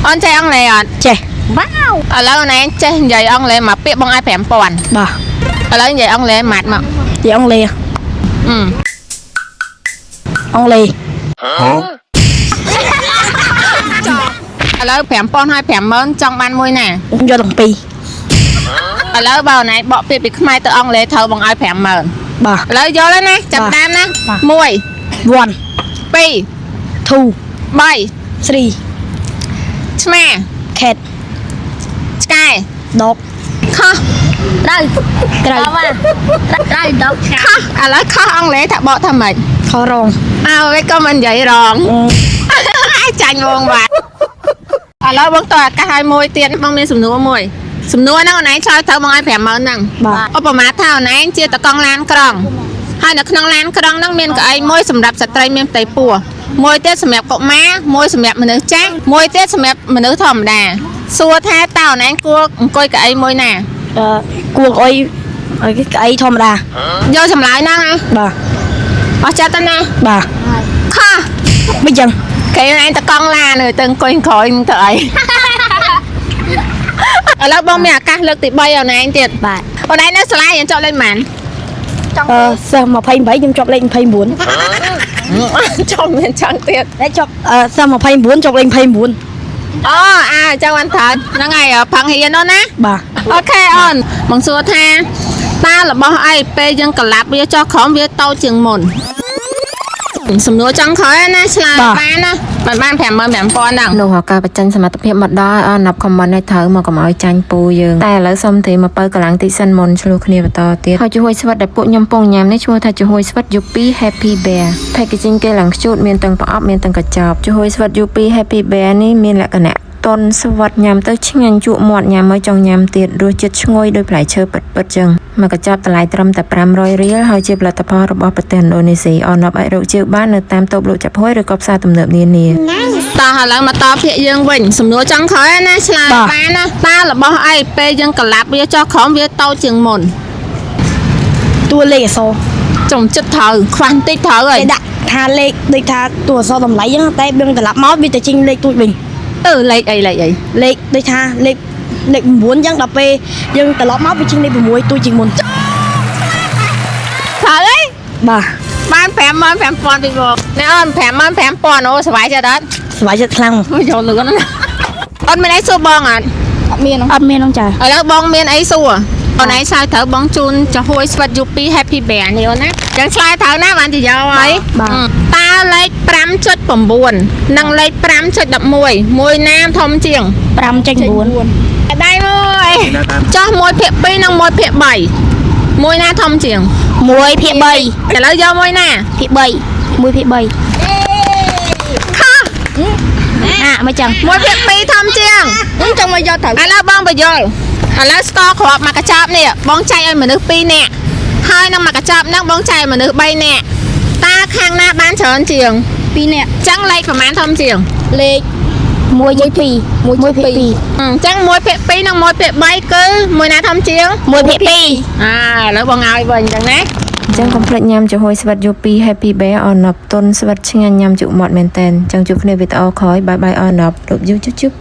អូនចេះអង់គ្លេសអត់ ចេះ វ៉ាវឥឡូវអូនឯងចេះនិយាយអង់គ្លេសមកពាក្យបងឲ្យ5000 បាទ ឥឡូវនិយាយអង់គ្លេសម៉ាត់មក និយាយអង់គ្លេស អឺ អង់គ្លេស ឥឡូវ5000ហើយ50000ចង់បានមួយណា ខ្ញុំយកទាំងពីរ ឥឡូវបើអូនឯងបកពាក្យពីខ្មែរទៅអង់គ្លេសត្រូវបងឲ្យ50000 បាទ ឥឡូវយល់ហើយណាចាប់ បាទ តាមណា បាទ 1 1 2 2 3 3 ឆ្មា cat ឆ្កែ dog ខុស ត្រូវ ត្រូវ ត្រូវ dog ខុសឥឡូវខុសអង់គ្លេសថាបកថាម៉េច ខរង អើវាក៏មិននិយាយរង ចាញ់បងបាទឥឡូវបងតឱកាសឲ្យមួយទៀតបងមានសំណួរមួយសំណួរហ្នឹងអូនឯងឆ្លើយត្រូវបងឲ្យ50000ហ្នឹង បាទ ឧបមាថាអូនឯងជាតកង់ឡានក្រុងហើយនៅក្នុងឡានក្រុងហ្នឹងមានកៅអីមួយសម្រាប់ស្ត្រីមានផ្ទៃពោះមួយទៀតសម្រាប់កុមារមួយសម្រាប់មនុស្សចាស់មួយទៀតសម្រាប់មនុស្សធម្មតាសួរថាតើអូនឯងគួរអង្គុយកៅអីមួយណា អឺគួរអុយអីគេក្អីធម្មតា យកចម្លើយហ្នឹងហ៎ បាទ អស់ចិត្តទៅណា បាទ ខុស មិនចឹង គេឯងតកង់ឡានទៅអង្គុយក្រោយនឹងទៅអី ឥឡូវបងមានឱកាសលើកទី3អូនឯងទៀត បាទ អូនឯងនៅសាលារៀនចប់លេខប៉ុន្មាន អឺសិស្ស28ខ្ញុំជាប់លេខ29 ចប់មានចឹងទៀត តែជាប់អឺសិស្ស29ជាប់លេខ29 អូអាចឹងបានត្រូវហ្នឹងហើយផឹងរៀននោះណា បាទ OK អូនបងសួរថាតើរបស់អីពេលយើងក្លាប់វាចុះក្រោមវាតូចជាងមុនសំណួរចង់ក្រោយណាឆ្លើយបានណាមិនបាន55000ហ្នឹង នោះឱកាសបញ្ចេញសមត្ថភាពមកដល់ឲ្យអនប់ comment ឲ្យត្រូវមកកុំឲ្យចាញ់ពូយើងតែឥឡូវសុំទេមកបើកម្លាំងតិចសិនមុនឆ្លោះគ្នាបន្តទៀតហើយជំហួយស្វិតដែលពួកខ្ញុំពងញ៉ាំនេះឈ្មោះថាជំហួយស្វិត Yuppie Happy Bear packaging គេឡើងខ្ជូតមានទាំងប្រអប់មានទាំងកញ្ចប់ជំហួយស្វិត Yuppie Happy Bear នេះមានលក្ខណៈតុនស្វិតញ៉ាំទៅឆ្ងាញ់ជក់មាត់ញ៉ាំឲ្យចង់ញ៉ាំទៀតរសជាតិឈ្ងុយដោយផ្លែឈើពិតៗចឹងមកកញ្ចប់តម្លៃត្រឹមតែ500រៀលហើយជាផលិតផលរបស់ប្រទេសឥណ្ឌូនេស៊ីអនប់អាចរកជើងបាននៅតាមតូបលក់ចាប់ហួយឬក៏ផ្សារទំនើបនានា តោះឥឡូវមកតភាគយើងវិញសំណួរចង់ក្រោយណាឆ្លើយបានណាតើរបស់អីពេលយើងក្លាប់វាចុះក្រោមវាតូចជាងមុន តួលេខអក្សរ ចំចិត្តត្រូវខ្វះបន្តិចត្រូវហើយ គេដាក់ថាលេខដូចថាតួអក្សរតម្លៃចឹងតែយើងត្រឡប់មកវាទៅចេញលេខទូចវិញ ទៅលេខអីលេខអី លេខដូចថាលេខលេខ9ចឹងដល់ពេលយើងត្រឡប់មកវាចេញលេខ6ទូចជាងមុន ត្រូវអី បាទ បាន55000ពីបងណែអូន55000អូសប្បាយចិត្តអត់ សប្បាយចិត្តខ្លាំង យកលឿនណាស់អូនមានអីសួរបងអត់ អត់មានអត់មានហ្នឹងចា ឥឡូវបងមានអីសួរអូនឯងឆ្លើយត្រូវបងជូនចំហួយស្វិត Yuppie Happy Bear នេះអូនណាចឹងឆ្លើយត្រូវណាបានជាយកហើយតើលេខ5.9និងលេខ5.11មួយណាធំជាង 5.9 ដៃមួយចោះ1ភាគ2និង1ភាគ3មួយណាធំជាង 1ភាគ3 ឥឡូវយកមួយណា ភាគ3 1ភាគ3 ខុស អាមិនចឹង 1ភាគ2ធំជាង ចង់មកយកត្រូវ ឥឡូវបងបញ្យល់ឥឡូវស្ករគ្រាប់មកកញ្ចប់នេះបងចែកឲ្យមនុស្ស2នាក់ហើយនឹងមកកញ្ចប់ហ្នឹងបងចែកឲ្យមនុស្ស3នាក់តើខាងណាបានច្រើនជាង 2នាក់ ចឹងលេខប្រហែលធំជាង លេខ 1ជាង2 1ភាគ2 អញ្ចឹង1ភាគ2និង1ភាគ3គឺមួយណាធំជាង 1ភាគ2 អាឥឡូវបងឲ្យវិញអញ្ចឹងណា អញ្ចឹងកុំភ្លេចញ៉ាំចំហុយស្វិត Yuppie Happy Bear អនប់តុនស្វិតឆ្ងាញ់ញ៉ាំជក់មាត់មែនតែនចង់ជួបគ្នាវីដេអូក្រោយបាយបាយអនប់លប់យូជុបជុប